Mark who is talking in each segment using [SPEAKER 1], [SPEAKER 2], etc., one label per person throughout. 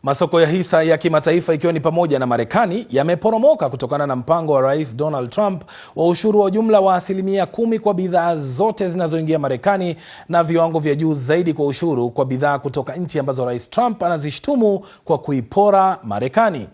[SPEAKER 1] Masoko ya hisa ya kimataifa ikiwa ni pamoja na Marekani yameporomoka kutokana na mpango wa Rais Donald Trump wa ushuru wa jumla wa 10% kwa bidhaa zote zinazoingia Marekani na viwango vya juu zaidi kwa ushuru kwa bidhaa kutoka nchi ambazo Rais Trump anazishtumu kwa kuipora Marekani.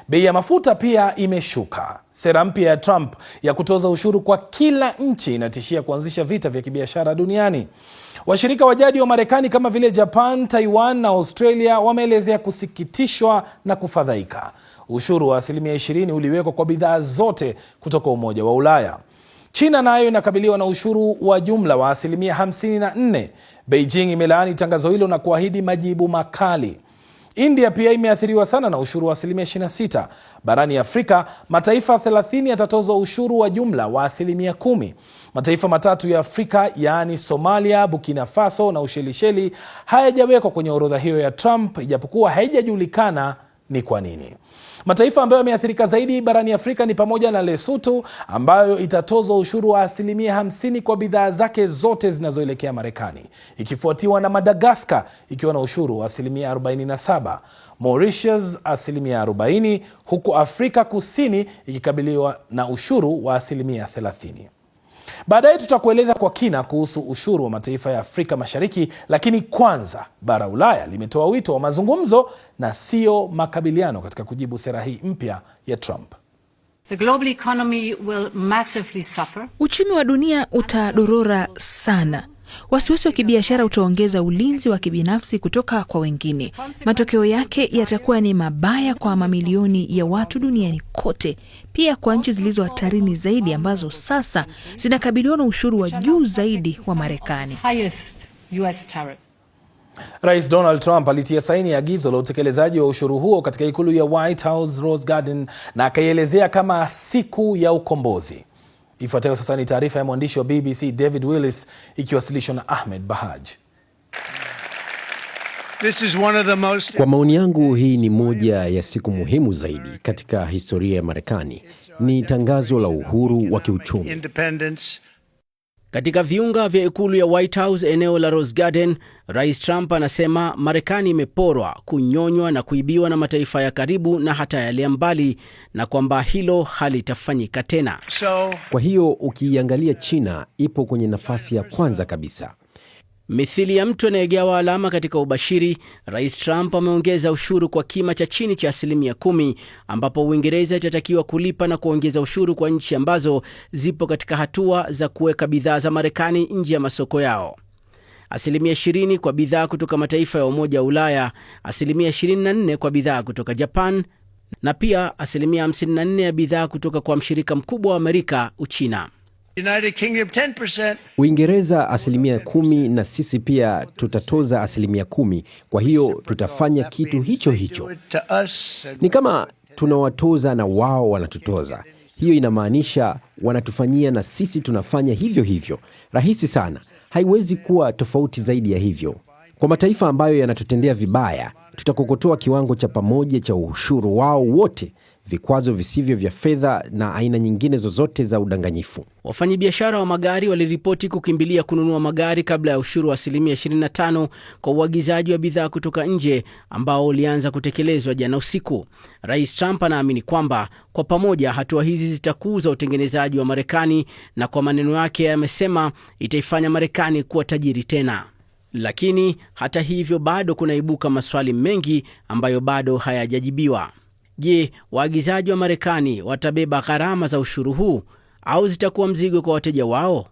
[SPEAKER 1] Bei ya mafuta pia imeshuka. Sera mpya ya Trump ya kutoza ushuru kwa kila nchi inatishia kuanzisha vita vya kibiashara duniani. Washirika wa jadi wa Marekani kama vile Japan, Taiwan na Australia wameelezea kusikitishwa na kufadhaika. Ushuru wa 20% uliwekwa kwa bidhaa zote kutoka Umoja wa Ulaya. China nayo inakabiliwa na ushuru wa jumla wa 54%. Beijing imelaani tangazo hilo na kuahidi majibu makali. India pia imeathiriwa sana na ushuru wa 26%. Barani Afrika, mataifa 30 yatatozwa ushuru wa jumla wa 10%. Mataifa matatu ya Afrika yaani Somalia, Burkina Faso na Ushelisheli hayajawekwa kwenye orodha hiyo ya Trump, ijapokuwa haijajulikana ni kwa nini. Mataifa ambayo yameathirika zaidi barani Afrika ni pamoja na Lesotho ambayo itatozwa ushuru wa 50% kwa bidhaa zake zote zinazoelekea Marekani, ikifuatiwa na Madagascar ikiwa na ushuru wa 47%, Mauritius 40%, huku Afrika Kusini ikikabiliwa na ushuru wa 30%. Baadaye tutakueleza kwa kina kuhusu ushuru wa mataifa ya Afrika Mashariki, lakini kwanza, bara Ulaya limetoa wito wa mazungumzo na sio makabiliano katika kujibu sera hii mpya ya Trump.
[SPEAKER 2] The global economy will massively suffer.
[SPEAKER 3] Uchumi wa dunia utadorora sana. Wasiwasi wa kibiashara utaongeza ulinzi wa kibinafsi kutoka kwa wengine. Matokeo yake yatakuwa ni mabaya kwa mamilioni ya watu duniani kote, pia kwa nchi zilizo hatarini zaidi ambazo sasa zinakabiliwa na ushuru wa juu zaidi wa Marekani.
[SPEAKER 2] Highest US tariff.
[SPEAKER 1] Rais Donald Trump alitia saini agizo la utekelezaji wa ushuru huo katika ikulu ya White House Rose Garden na akaielezea kama siku ya ukombozi. Ifuatayo sasa ni taarifa ya mwandishi wa BBC David Willis ikiwasilishwa na Ahmed Bahaj.
[SPEAKER 4] This is one of the most
[SPEAKER 5] Kwa maoni yangu, hii ni moja ya siku muhimu zaidi katika historia ya Marekani. Ni tangazo la uhuru wa kiuchumi.
[SPEAKER 4] Independence.
[SPEAKER 6] Katika viunga vya ikulu ya White House eneo la Rose Garden, Rais Trump anasema Marekani imeporwa, kunyonywa na kuibiwa na mataifa ya karibu na hata yale ya mbali, na kwamba hilo halitafanyika tena.
[SPEAKER 4] So
[SPEAKER 5] Kwa hiyo ukiiangalia, China ipo kwenye nafasi ya kwanza kabisa.
[SPEAKER 6] Mithili ya mtu anayegawa alama katika ubashiri, Rais Trump ameongeza ushuru kwa kima cha chini cha 10%, ambapo Uingereza itatakiwa kulipa na kuongeza ushuru kwa nchi ambazo zipo katika hatua za kuweka bidhaa za Marekani nje ya masoko yao. 20% kwa bidhaa kutoka mataifa ya Umoja wa Ulaya, 24% kwa bidhaa kutoka Japan na pia 54% ya bidhaa kutoka kwa mshirika mkubwa wa Amerika, Uchina.
[SPEAKER 4] United Kingdom 10%.
[SPEAKER 5] Uingereza 10% na sisi pia tutatoza 10%. Kwa hiyo tutafanya kitu hicho hicho.
[SPEAKER 4] Do it to us and
[SPEAKER 5] Ni kama tunawatoza na wao wanatutoza. Hiyo inamaanisha wanatufanyia na sisi tunafanya hivyo hivyo. Rahisi sana, haiwezi kuwa tofauti zaidi ya hivyo. Kwa mataifa ambayo yanatutendea vibaya, tutakokotoa kiwango cha pamoja cha ushuru wao wote, vikwazo visivyo vya fedha na aina nyingine zozote za udanganyifu.
[SPEAKER 6] Wafanyabiashara wa magari waliripoti kukimbilia kununua magari kabla ya ushuru wa 25% kwa uagizaji wa bidhaa kutoka nje ambao ulianza kutekelezwa jana usiku. Rais Trump anaamini kwamba kwa pamoja hatua hizi zitakuza utengenezaji wa Marekani na kwa maneno yake amesema itaifanya Marekani kuwa tajiri tena. Lakini hata hivyo bado kunaibuka maswali mengi ambayo bado hayajajibiwa. Je, waagizaji wa Marekani watabeba gharama za ushuru huu au zitakuwa mzigo kwa wateja wao?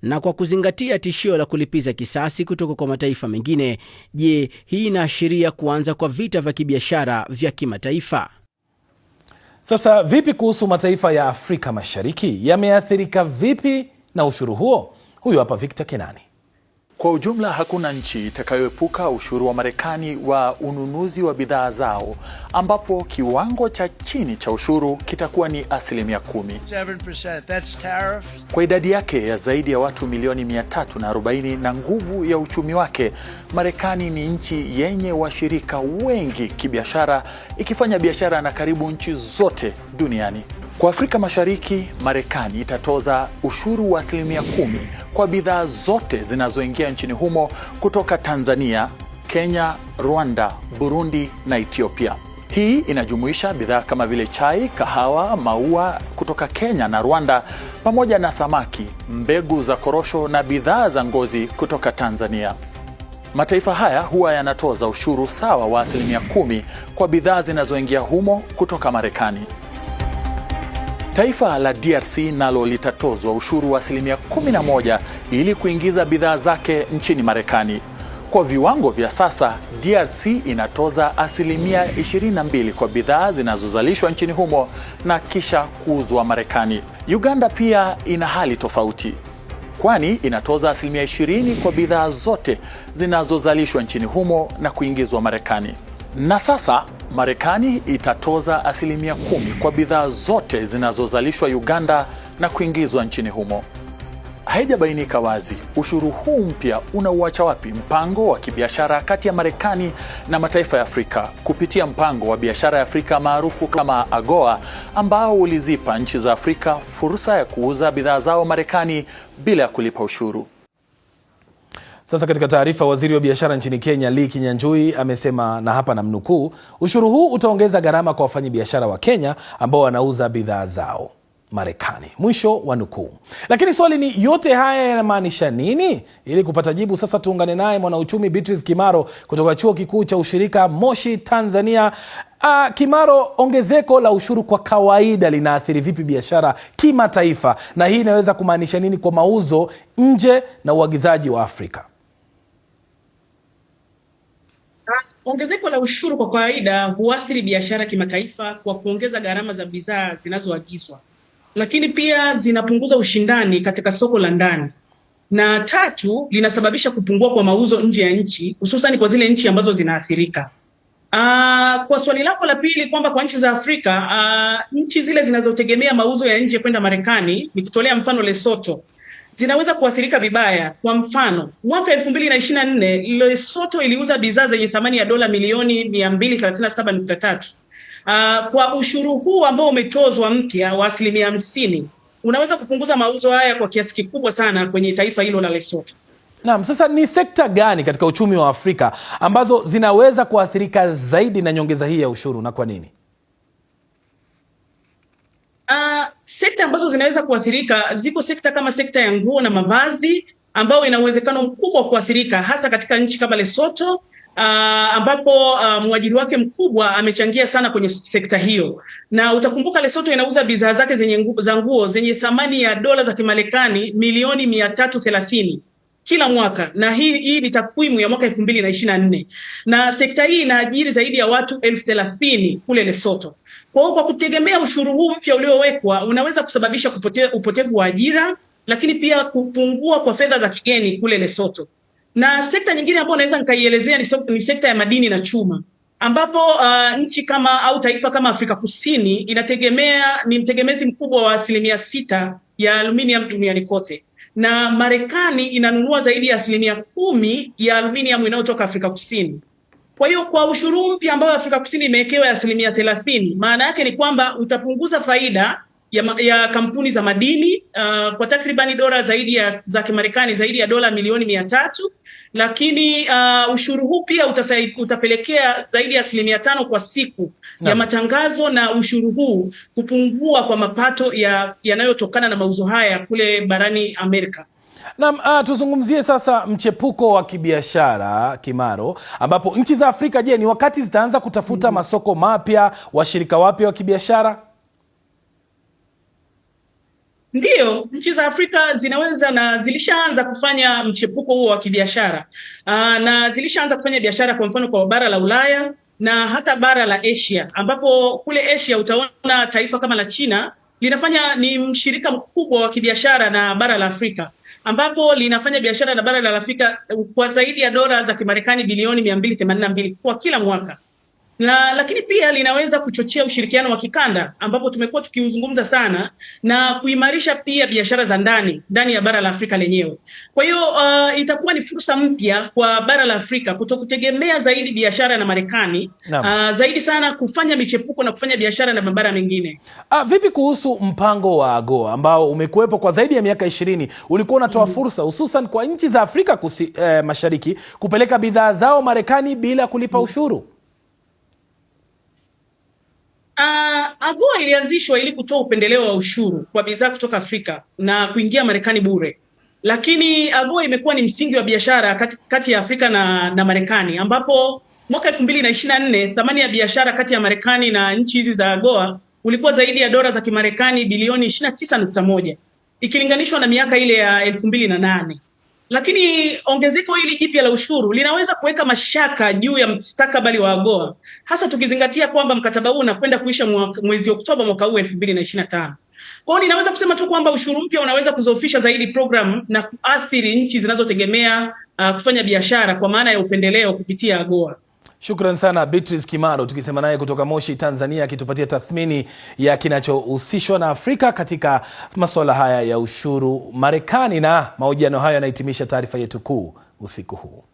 [SPEAKER 6] Na kwa kuzingatia tishio la kulipiza kisasi kutoka kwa mataifa mengine, je, hii inaashiria kuanza kwa vita vya kibiashara vya kimataifa?
[SPEAKER 1] Sasa vipi kuhusu mataifa ya Afrika Mashariki? Yameathirika vipi na ushuru huo? Huyu hapa Victor Kenani.
[SPEAKER 7] Kwa ujumla hakuna nchi itakayoepuka ushuru wa Marekani wa ununuzi wa bidhaa zao, ambapo kiwango cha chini cha ushuru kitakuwa ni 10%.
[SPEAKER 4] 7%. That's tariffs.
[SPEAKER 7] Kwa idadi yake ya zaidi ya watu milioni 340 na nguvu ya uchumi wake, Marekani ni nchi yenye washirika wengi kibiashara, ikifanya biashara na karibu nchi zote duniani. Kwa Afrika Mashariki, Marekani itatoza ushuru wa 10% kwa bidhaa zote zinazoingia nchini humo kutoka Tanzania, Kenya, Rwanda, Burundi na Ethiopia. Hii inajumuisha bidhaa kama vile chai, kahawa, maua kutoka Kenya na Rwanda, pamoja na samaki, mbegu za korosho na bidhaa za ngozi kutoka Tanzania. Mataifa haya huwa yanatoza ushuru sawa wa 10% kwa bidhaa zinazoingia humo kutoka Marekani. Taifa la DRC nalo litatozwa ushuru wa 11% ili kuingiza bidhaa zake nchini Marekani. Kwa viwango vya sasa, DRC inatoza 22% kwa bidhaa zinazozalishwa nchini humo na kisha kuuzwa Marekani. Uganda pia ina hali tofauti, kwani inatoza 20% kwa bidhaa zote zinazozalishwa nchini humo na kuingizwa Marekani. Na sasa Marekani itatoza 10% kwa bidhaa zote zinazozalishwa Uganda na kuingizwa nchini humo. Haijabainika wazi ushuru huu mpya unauacha wapi mpango wa kibiashara kati ya Marekani na mataifa ya Afrika kupitia mpango wa biashara ya Afrika maarufu kama AGOA, ambao ulizipa nchi za Afrika fursa ya kuuza bidhaa zao Marekani bila ya kulipa ushuru.
[SPEAKER 1] Sasa katika taarifa, waziri wa biashara nchini Kenya Lee Kinyanjui amesema, na hapa namnukuu, ushuru huu utaongeza gharama kwa wafanyabiashara wa Kenya ambao wanauza bidhaa zao Marekani, mwisho wa nukuu. Lakini swali ni, yote haya yanamaanisha nini? Ili kupata jibu sasa tuungane naye mwanauchumi Beatrice Kimaro kutoka Chuo Kikuu cha Ushirika Moshi, Tanzania. Kimaro, ongezeko la ushuru kwa kawaida linaathiri vipi biashara kimataifa, na hii inaweza kumaanisha nini kwa mauzo nje na uagizaji wa Afrika?
[SPEAKER 8] Ongezeko la ushuru kwa kawaida huathiri biashara kimataifa kwa kuongeza gharama za bidhaa zinazoagizwa, lakini pia zinapunguza ushindani katika soko la ndani, na tatu, linasababisha kupungua kwa mauzo nje ya nchi, hususan kwa zile nchi ambazo zinaathirika. Kwa swali lako la pili kwamba kwa nchi za Afrika, nchi zile zinazotegemea mauzo ya nje kwenda Marekani, nikitolea mfano Lesotho, zinaweza kuathirika vibaya. Kwa mfano, mwaka 2024 Lesotho iliuza bidhaa zenye thamani ya dola milioni 237.3. Kwa ushuru huu ambao umetozwa mpya wa 50% unaweza kupunguza mauzo haya kwa kiasi kikubwa sana kwenye taifa hilo la Lesotho.
[SPEAKER 1] Naam, sasa ni sekta gani katika uchumi wa Afrika ambazo zinaweza kuathirika zaidi na nyongeza hii ya ushuru na kwa nini?
[SPEAKER 8] Sekta ambazo zinaweza kuathirika, ziko sekta kama sekta ya nguo na mavazi ambayo ina uwezekano mkubwa wa kuathirika hasa katika nchi kama Lesotho, ambapo mwajiri wake mkubwa amechangia sana kwenye sekta hiyo. Na utakumbuka Lesotho inauza bidhaa zake zenye za nguo zenye thamani ya dola za Kimarekani milioni 330 kila mwaka, na hii ni takwimu ya mwaka 2024, na sekta hii inaajiri zaidi ya watu 30,000 kule Lesotho. Kwa hiyo kwa kutegemea ushuru huu mpya uliowekwa unaweza kusababisha upotevu wa ajira, lakini pia kupungua kwa fedha za kigeni kule Lesotho. Na sekta nyingine ambayo naweza nikaielezea ni sekta ya madini na chuma, ambapo nchi kama au taifa kama Afrika Kusini inategemea, ni mtegemezi mkubwa wa 6% ya aluminium duniani kote, na Marekani inanunua zaidi ya 10% ya aluminium inayotoka Afrika Kusini. Kwa hiyo kwa ushuru mpya ambao Afrika Kusini imewekewa ya 30%, maana yake ni kwamba utapunguza faida ya kampuni za madini kwa takribani dola zaidi ya za Kimarekani zaidi ya dola milioni 300, lakini ushuru huu pia utapelekea zaidi ya 5% kwa siku ya matangazo na ushuru huu kupungua kwa mapato yanayotokana na mauzo haya kule barani Amerika.
[SPEAKER 1] Naam, tuzungumzie sasa mchepuko wa kibiashara Kimaro, ambapo nchi za Afrika, je, ni wakati zitaanza kutafuta masoko mapya, washirika wapya wa kibiashara?
[SPEAKER 8] Ndiyo, nchi za Afrika zinaweza na zilishaanza kufanya mchepuko huo wa kibiashara. Na zilishaanza kufanya biashara kwa mfano kwa bara la Ulaya na hata bara la Asia, ambapo kule Asia utaona taifa kama la China linafanya, ni mshirika mkubwa wa kibiashara na bara la Afrika, ambapo linafanya biashara na bara la Afrika kwa zaidi ya dola za Kimarekani bilioni 282 kwa kila mwaka. Na lakini pia linaweza kuchochea ushirikiano wa kikanda ambapo tumekuwa tukiuzungumza sana na kuimarisha pia biashara za ndani ndani ya bara la Afrika lenyewe. Kwa hiyo itakuwa ni fursa mpya kwa bara la Afrika kutokutegemea zaidi biashara na Marekani, zaidi sana kufanya michepuko na kufanya biashara na mabara mengine.
[SPEAKER 1] Vipi kuhusu mpango wa AGOA ambao umekuwepo kwa zaidi ya miaka 20, ulikuwa unatoa fursa hususan kwa nchi za Afrika Mashariki kupeleka bidhaa zao Marekani bila kulipa ushuru?
[SPEAKER 8] AGOA ilianzishwa ili kutoa upendeleo wa ushuru kwa bidhaa kutoka Afrika na kuingia Marekani bure, lakini AGOA imekuwa ni msingi wa biashara kati ya Afrika na Marekani, ambapo mwaka 2024 thamani ya biashara kati ya Marekani na nchi hizi za AGOA ulikuwa zaidi ya dola za Kimarekani bilioni 29.1 ikilinganishwa na miaka ile ya 2008. Lakini ongezeko hili jipya la ushuru linaweza kuweka mashaka juu ya mustakabali wa AGOA, hasa tukizingatia kwamba mkataba huu unakwenda kuisha mwezi Oktoba mwaka huu 2025. Kwa hiyo ninaweza kusema tu kwamba ushuru mpya unaweza kuzoofisha zaidi programu na kuathiri nchi zinazotegemea kufanya biashara kwa maana ya upendeleo kupitia AGOA.
[SPEAKER 1] Shukran sana Beatrice Kimaro, tukisema naye kutoka Moshi, Tanzania, akitupatia tathmini ya kinachohusishwa na Afrika katika masuala haya ya ushuru Marekani. Na mahojiano hayo yanahitimisha taarifa yetu kuu usiku huu.